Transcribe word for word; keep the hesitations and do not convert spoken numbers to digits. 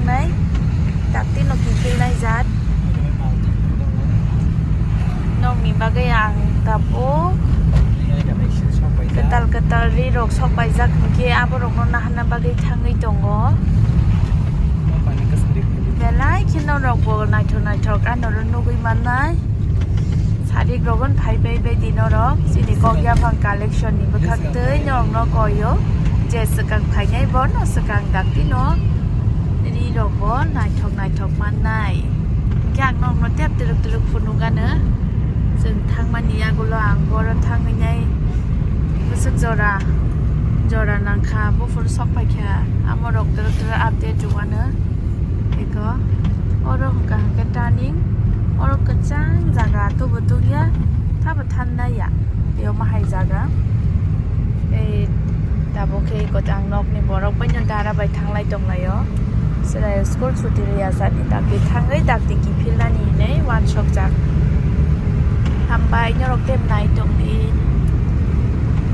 Nai, takti no kiphilnai jat. Nokni bagwi ang tabuk kwtal kwtal ri rok sok paijak hinkhe aborokno naharna bagwi thangwi tongo. Belai khe norokbo naithok naithok anorok nugwi mannai. Sarik rogon phai bai bai di norok chini kok yaphang collection ni bwkhak twi norokno koyo je swkang phainai bono swkang dakti no ri rok bo naithok naithok mannai. Hinkhe ang norokno tep twrwk twrwk phunukgano chwng thangmani yagulo ang boro thangwi nai bwswk jora jora nangkha buphuru sok paikha amorok twrwk twrwk update rwano. Eko oro hwnkha hwnkhe turning, oro kwchang jaga tubu tungya, thabo thanna ya, tei omo hai jaga. Tei tabuk khe eko ang nokni borok baino dara bai thanglai tonglaio, chwrai school chuti rwya jani dakti thangwi dakti kiphilnani hinwi uansukjak. Hambai norok tei nai tongdi.